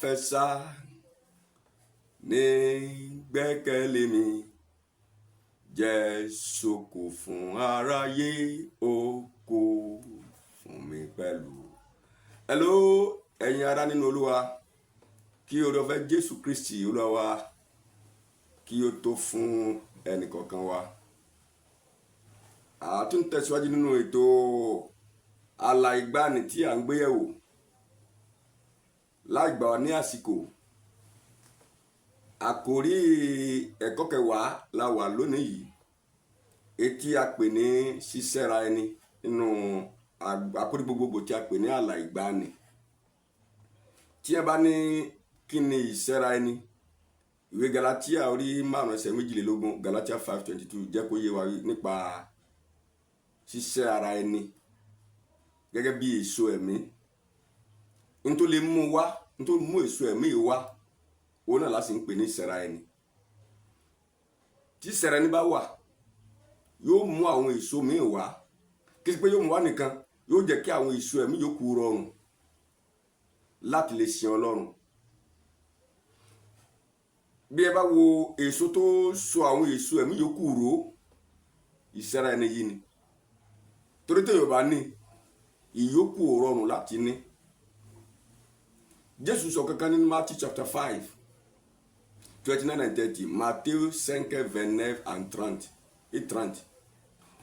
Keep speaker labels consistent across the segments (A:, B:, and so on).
A: Ọ̀fẹ́ sá ní gbẹ́kẹ̀lé mi. Jésù kú fún aráyé, ó kú fún mi pẹ̀lú. Hello, ẹ̀yin ará nínú Olúwa, kí oore ọ̀fẹ́ Jésù Kristi Olúwa wa kí ó tó fún ẹnìkọ̀ọ̀kan wa. A tún tẹ̀síwájú nínú ètò àlà ìgbàanì tí à ń gbé yẹ̀wò láì gbà wá ní àsìkò. Àkòrí ẹ̀kọ́ kẹwàá la wà lónìí yìí, etí a pè ní ṣíṣẹ́ra ẹni nínú àkórí gbogbogbò tí a pè ní àlà ìgbàanì. Tí ẹ bá ní kí ni ìṣẹ́ra ẹni, ìwé Galatia orí 5 ẹsẹ̀ 22, Galatia 5:22, jẹ́ kó yé wa nípa ṣíṣẹ́ ara ẹni gẹ́gẹ́ bí èso ẹ̀mí. N tó lè mú wá, n tó mú èso ẹ̀mí yìí wá, òun náà láti ń pè ní ìṣẹ́ra ẹni. Tí ìṣẹ́ra ẹni bá wà, yóò mú àwọn èso míì wá. Kí sí pé yóò mú wá nìkan, yóò jẹ́ kí àwọn èso ẹ̀mí yòókù rọrùn láti lè sin Ọlọ́run. Bí ẹ bá wo èso tó so àwọn èso ẹ̀mí yòókù ró, ìṣẹ́ra ẹni yìí ni. Torí tí Yorùbá ní ìyókù ò rọrùn láti ní. Jésù sọ kankan nínú Matthew chapter 5:29 and 30, Matthew 5:29 and 30 et 30.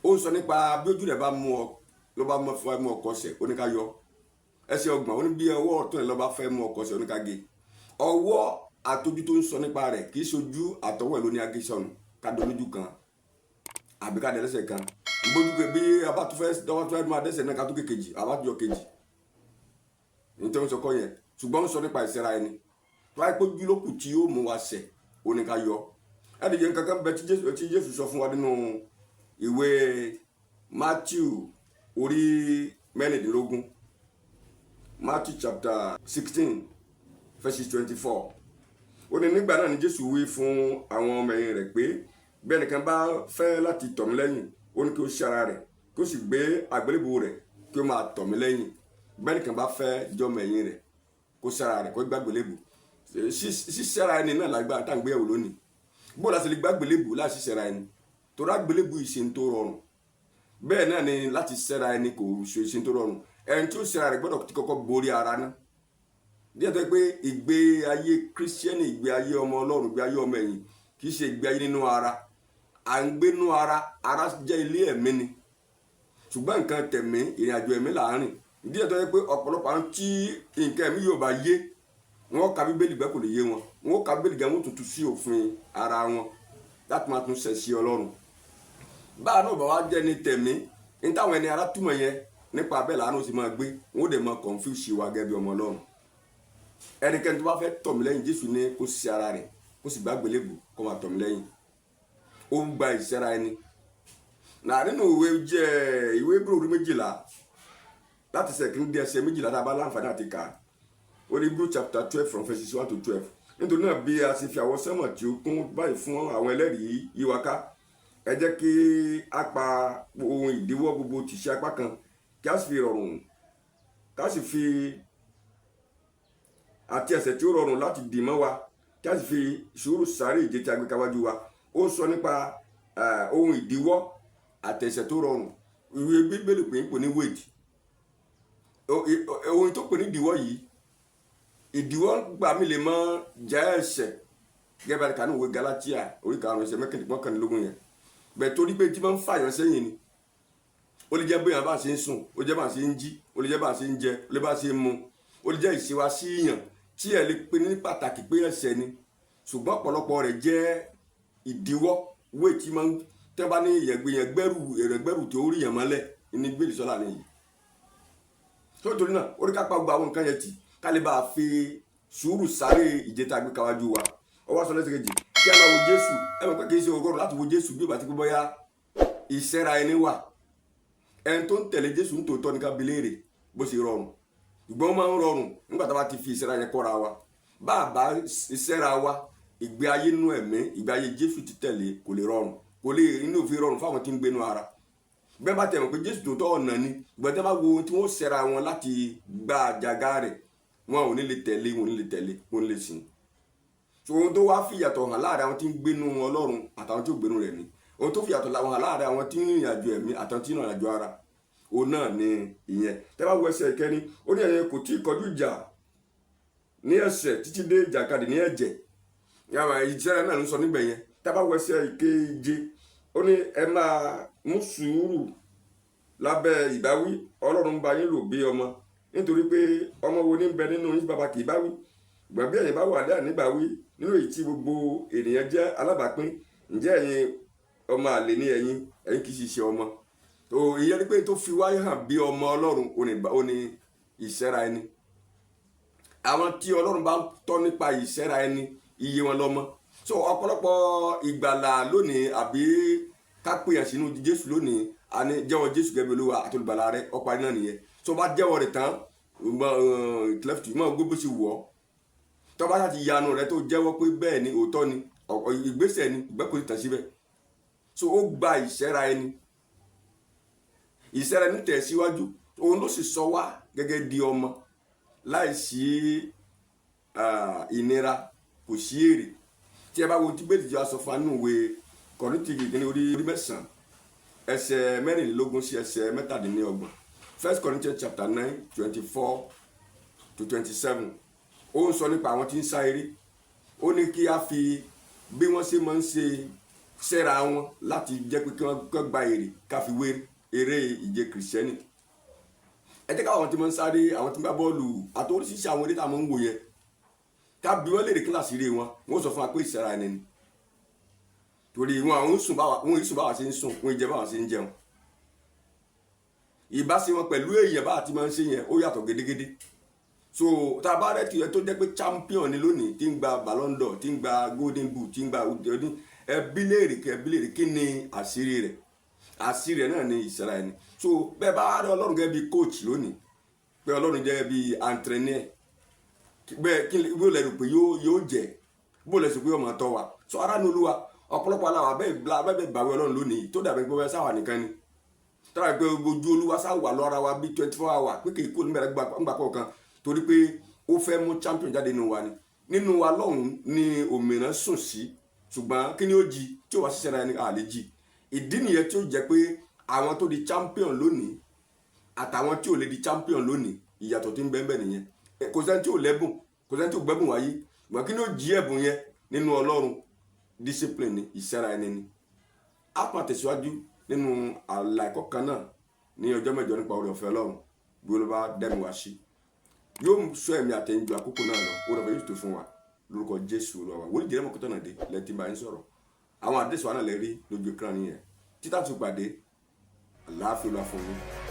A: Ó ń sọ nípa bí ojú rẹ̀ bá mú ọ ló bá mú fẹ́ mú ọ kọsẹ̀, ó ní ká yọ. Ẹsẹ̀ 30, ó ní bí ọwọ́ ọ̀tún rẹ̀ ló bá fẹ́ mú ọ kọsẹ̀, ó ní ká gé. Ọwọ́ àtọjú tó ń sọ nípa rẹ̀, kì í ṣojú àtọwọ́ ẹ̀ ló ní agé sọnù, ká dolójú kan àbí ká dẹlẹ́sẹ̀ kan. Gbójú pé bí a bá tún fẹ́ dọ́wọ́ tún fẹ́ máa dẹ́sẹ̀ náà, ká tún kékejì, a bá tún yọ kejì ní tí wọ́n sọ kọ́ yẹn. Ṣùgbọ́n ń sọ nípa ìṣẹ́ra ẹni tó wáyé pé ojúlókù tí yóò mú wa ṣẹ̀, ó ní ká yọ. Ẹnì yẹn kankan bẹ tí Jésù sọ fún wa nínú ìwé Matthew orí 16, Matthew chapter 16 verses 24. Ó ní nígbà náà ni Jésù wí fún àwọn ọmọ ẹ̀yìn rẹ̀ pé bí ẹnìkan bá fẹ́ láti tọ̀ mí lẹ́yìn, ó ní kí ó ṣe ara rẹ̀, kí ó sì gbé àgbélébùú rẹ̀, kí ó máa tọ̀ mí lẹ́yìn. Bí ẹnìkan bá fẹ́ jọmọ ẹ̀yìn rẹ̀, kó ṣe ara rẹ̀, kó gbé àgbélébùú. Ṣíṣẹ́ra ẹni náà lágbára tá à ń gbéyàwó lónìí. Bó la ṣe lè gbé àgbélébùú láti ṣíṣẹ́ra ẹni? Torí àgbélébùú ìṣe tó rọrùn, bẹ́ẹ̀ náà ni láti ṣẹ́ra ẹni kò ṣe ìṣe tó rọrùn. Ẹni tí ó ṣẹ́ra rẹ̀ gbọ́dọ̀ ti kọ́kọ́ borí ara náà díẹ̀, tó pé ìgbé ayé Kírísítẹ́nì, ìgbé ayé ọmọ Ọlọ́run, ìgbé ayé ọmọ ẹ̀yìn, kì í ṣe ìgbé ayé nínú ara. À ń gbé nínú ara, ara jẹ́ ilé ẹ̀mí ni, ṣùgbọ́n nǹkan tẹ̀mí, ìrìn àjò ẹ̀mí là ń rìn. Díẹ̀ tó yẹ pé ọ̀pọ̀lọpọ̀ àwọn tí nǹkan ẹ̀mí yóò bá yé wọn, ka Bíbélì gbẹ́ kò lè yé wọn. Wọn ka Bíbélì gan, wọn tuntun sí òfin ara wọn láti máa tún ṣẹ̀ sí Ọlọ́run. Báà náà bá wá jẹ́ ní tẹ̀mí ní táwọn ẹni ara túmọ̀ yẹn nípa abẹ́ làánú sì máa gbé, wọn ó dẹ̀ máa confuse wa gẹ́gẹ́ bí ọmọ Ọlọ́run. Ẹnikẹ́ni tó bá fẹ́ tọ̀ mí lẹ́yìn, Jésù ní kó ṣe ara rẹ̀, kó sì gbàgbélébù, kó máa tọ̀ mí lẹ́yìn. Ó ń gba ìṣẹ́ra ẹni nà. Nínú ìwé jẹ́ ìwé Hébérù orí 12, láti ẹsẹ̀ kìíní dé ẹsẹ̀ 12, tá a bá láǹfààní àti kà á, ó ní Hebrew chapter 12 from verses 1 to 12: "Nítorí náà, bí a ṣe fi àwọsánmọ̀ tí ó kún báyìí fún àwọn ẹlẹ́rìí yí wa ká, ẹ jẹ́ kí a pa ohun ìdíwọ́ gbogbo tì sí apá kan, kí a sì fi rọrùn ká sì fi àti ẹ̀ṣẹ̀ tí ó rọrùn láti dì mọ́ wa, kí a sì fi sùúrù sáré ìje tí a gbé káwájú wa." Ó ń sọ nípa ohun ìdíwọ́ àtẹ̀ṣẹ̀ tó rọrùn. Ìwé Bíbélì pè ń pè ní weight. Ohun tó pè ní ìdíwọ́ yìí, ìdíwọ́ gbà mí lè mọ́ jẹ́ ẹ̀ṣẹ̀, gẹ́gẹ́ bá kànú ìwé Galatia orí 5 ẹsẹ̀ 21 yẹn bẹ́ẹ̀, torí pé tí wọ́n ń fàyàn sẹ́yìn ni. Ó lè jẹ́ bóyá bá a ṣe ń sùn, ó jẹ́ bá a ṣe ń jí, ó lè jẹ́ bá a ṣe ń jẹ, ó lè bá a ṣe ń mu, ó lè jẹ́ ìṣèwà sí yàn tí ẹ lè pe ní pàtàkì pé ẹ̀ṣẹ̀ ni, ṣùgbọ́n ọ̀pọ̀lọpọ̀ rẹ̀ jẹ́ ìdíwọ́ wé tí máa ń tẹ́ bá ní ìyẹ̀gbẹ́ gbẹ́rù èrè gbẹ́rù tó rí yàn mọ́lẹ̀ ní gbèlè sọ́la nìyí tó. Torí náà, orí ká pa gbogbo àwọn nǹkan yẹn tì, ká lè bá a fi sùúrù sáré ìje tá a gbé káwájú wa. Ó wá sọ lẹ́sẹ̀ kejì kí a máa wo Jésù. Ẹ mọ̀ pé kì í ṣe ògọ́rùn láti wo Jésù bí ó bá ti pé bóyá ìṣẹ́ra ẹni wà. Ẹni tó ń tẹ̀lé Jésù ń tòótọ́ ní ká bi léèrè bó ṣe rọrùn, ṣùgbọ́n ó máa ń rọrùn nígbà tá a bá ti fi ìṣẹ́ra yẹn kọ́ra wa. Bá a bá ìṣẹ́ra wa, ìgbé ayé nínú ẹ̀mí, ìgbé ayé Jésù ti tẹ̀lé kò lè rọrùn, kò lè inú òfin rọrùn fáwọn tí ń gbénu ara bẹ́ẹ̀. Bá tẹ̀ mọ̀ pé Jésù tòótọ́ ọ̀nà ni, ìgbà tí wọ́n bá wo ohun tí wọ́n ṣẹ́ra wọn láti gba àjàgà rẹ̀. Wọn ò ní lè tẹ̀lé, wọn ò ní lè tẹ̀lé, wọn ò ní lè sìn. So ohun tó wá fìyàtọ̀ hàn láàrin àwọn tí ń gbénu Ọlọ́run àtàwọn tí ò gbénu rẹ̀ ni, ohun tó fìyàtọ̀ hàn láàrin àwọn tí ń rìnrìn àjò ẹ̀mí àtàwọn tí ń rìnrìn àjò ara, òun náà ni ìyẹn. Tẹ́ bá wo ẹsẹ̀ ìkẹrin, ó ní ẹ̀yin kò tí ì kọjú ìjà ní ẹ̀ṣẹ̀ títí dé ìjàkadì ní ẹ̀jẹ̀. Yàrá ìjẹ́rẹ́ náà ń sọ níbẹ̀ yẹn. Tẹ́ bá wo ẹsẹ̀ ìkeje, ó ní ẹ máa mú sùúrù lábẹ́ ìbáwí. Ọlọ́run ń bá yín lò bí ọmọ, nítorí pé ọmọ wo ní bẹ nínú yín bàbá kì í báwí? Gbọ̀n bí ẹ̀yin bá wà lẹ́yìn níbàwí nínú èyí tí gbogbo ènìyàn jẹ́ alábàápín, ǹjẹ́ ẹ̀yin ọmọ àlè ní ẹ̀yin? Ẹ̀yin kì í ṣiṣẹ́ ọmọ. Tó ìyẹn ni pé tó fi wáyé hàn bí ọmọ Ọlọ́run, ó ní ìṣẹ́ra ẹni. Àwọn tí Ọlọ́run bá tọ́ nípa ìṣẹ́ra ẹni, iye wọn lọ́mọ. So ọ̀pọ̀lọpọ̀ ìgbàlà lónìí, àbí ká pèyàn sínú Jésù lónìí, àní jẹ́wọ́ Jésù gẹ́gẹ́ bí Olúwa àti olùgbàlà rẹ, ó parí náà nìyẹn. Tó bá jẹ́wọ́ rẹ̀ tán, left mọ́ gbé bó ṣe wọ̀ ọ́. Tó bá láti yanu rẹ tó jẹ́wọ́ pé bẹ́ẹ̀ ni, òótọ́ ni, ìgbésẹ̀ ni, ìgbẹ́ kò ti tàn síbẹ̀. So ó gba ìṣẹ́ra ẹni, ìṣẹ́ra ẹni tẹ̀síwájú. Òun ló sì sọ wá gẹ́gẹ́ di ọmọ. Láìsí ìnira, kò sí èrè. Tí ẹ bá wo tí bẹ́ẹ̀ tí a sọ fún anú ìwé Kọ́ríńtì kìíní orí 9, ẹsẹ̀ 24 sí ẹsẹ̀ 27, First Corinthians chapter 9, 24 to 27, ó ń sọ nípa àwọn tí ń sá eré. Ó ní kí a fi bí wọ́n ṣe máa ń ṣe sẹ́ra wọn láti jẹ́ pé kí wọ́n gba èrè, ká fi wé eré ìje Kìrìsìtẹ́nì. Ẹ jẹ́ káwọn tí wọ́n ń sáré, àwọn tí ń gbá bọ́ọ̀lù àti oríṣiríṣi àwọn eré tá a máa ń wò yẹn, ká bí wọ́n léèrè kíláàsì eré wọn, wọ́n sọ fún wa pé ìsẹ́ra ẹni ni. Torí wọn àwọn ń sùn báwa, wọn ń sùn báwa ṣe ń sùn, wọn ń jẹ báwa ṣe ń jẹun. Ìbáṣe wọn pẹ̀lú èèyàn bá àti máa ń ṣe yẹn, ó yàtọ̀ gédégédé. So tá a bá rẹ̀ tiẹ̀ tó jẹ́ pé champion ni lónìí, tí ń gba Ballon d'Or, tí ń gba Golden Boot, tí ń gba ọdún, ẹbí léèrè kí ẹbí léèrè kí ni àṣírí rẹ̀? Àṣírí rẹ̀ náà ni ìsẹ́ra ẹni. So bẹ́ẹ̀ bá rí Ọlọ́run gẹ́gẹ́ bí coach lónìí, pé Ọlọ́run jẹ́ bí entraîneur bẹ́ẹ̀, kí bó lẹ́rù pé yóò jẹ́, bó lẹ́sùn pé yóò máa tọ́ wa. So ará ní Olúwa, ọ̀pọ̀lọpọ̀ aláwọ̀ abẹ́ abẹ́ bàwẹ́ Ọlọ́run lónìí, tó dàbí pé wọ́n sáwà nìkan ni, tọ́ra pé ojú Olúwa sáwà lọ́ra wa bí 24 hour, pé kì í kú níbẹ̀rẹ̀ gbà kọ̀ọ̀kan, torí pé ó fẹ́ mú champion jáde nínú wa ni. Nínú wa lọ́hùn ni òmìrán sùn sí, ṣùgbọ́n kí ni ó jí tí ó wá ṣiṣẹ́ ra ẹni àlè jí? Ìdí nìyẹn tí ó jẹ́ pé àwọn tó di champion lónìí àtàwọn tí ò lè di champion lónìí, ìyàtọ̀ tí ń bẹ ń bẹ nìyẹn. Kò sẹ́ni tí ò lẹ́bùn, kò sẹ́ni tí ò gbẹ́bùn wáyé, ṣùgbọ́n kí ni ó jí ẹ̀bùn yẹn nínú Ọlọ́run? Discipline ni, ìṣẹ́ra ẹni ni. A máa tẹ̀síwájú nínú àlà ẹ̀kọ́ kan náà ní ọjọ́ mẹ́jọ nípa oore ọ̀fẹ́ Ọlọ́run. Bí Olúwa bá dẹ́mi wá sí, yóò sọ ẹ̀mí àtẹ̀yìnjú àkókò náà lọ. Oore ọ̀fẹ́ yóò tó fún wa lórúkọ Jésù Olúwa wa. Wòlíì Jẹ́rẹ́mọ̀ Kọ́tọ̀nà dé lẹ́tí bá yín sọ̀rọ̀. Àwọn àdéṣùwà náà lè rí lójú ekran yẹn títà tún pàdé. Àlàáfíà Olúwa fún yín.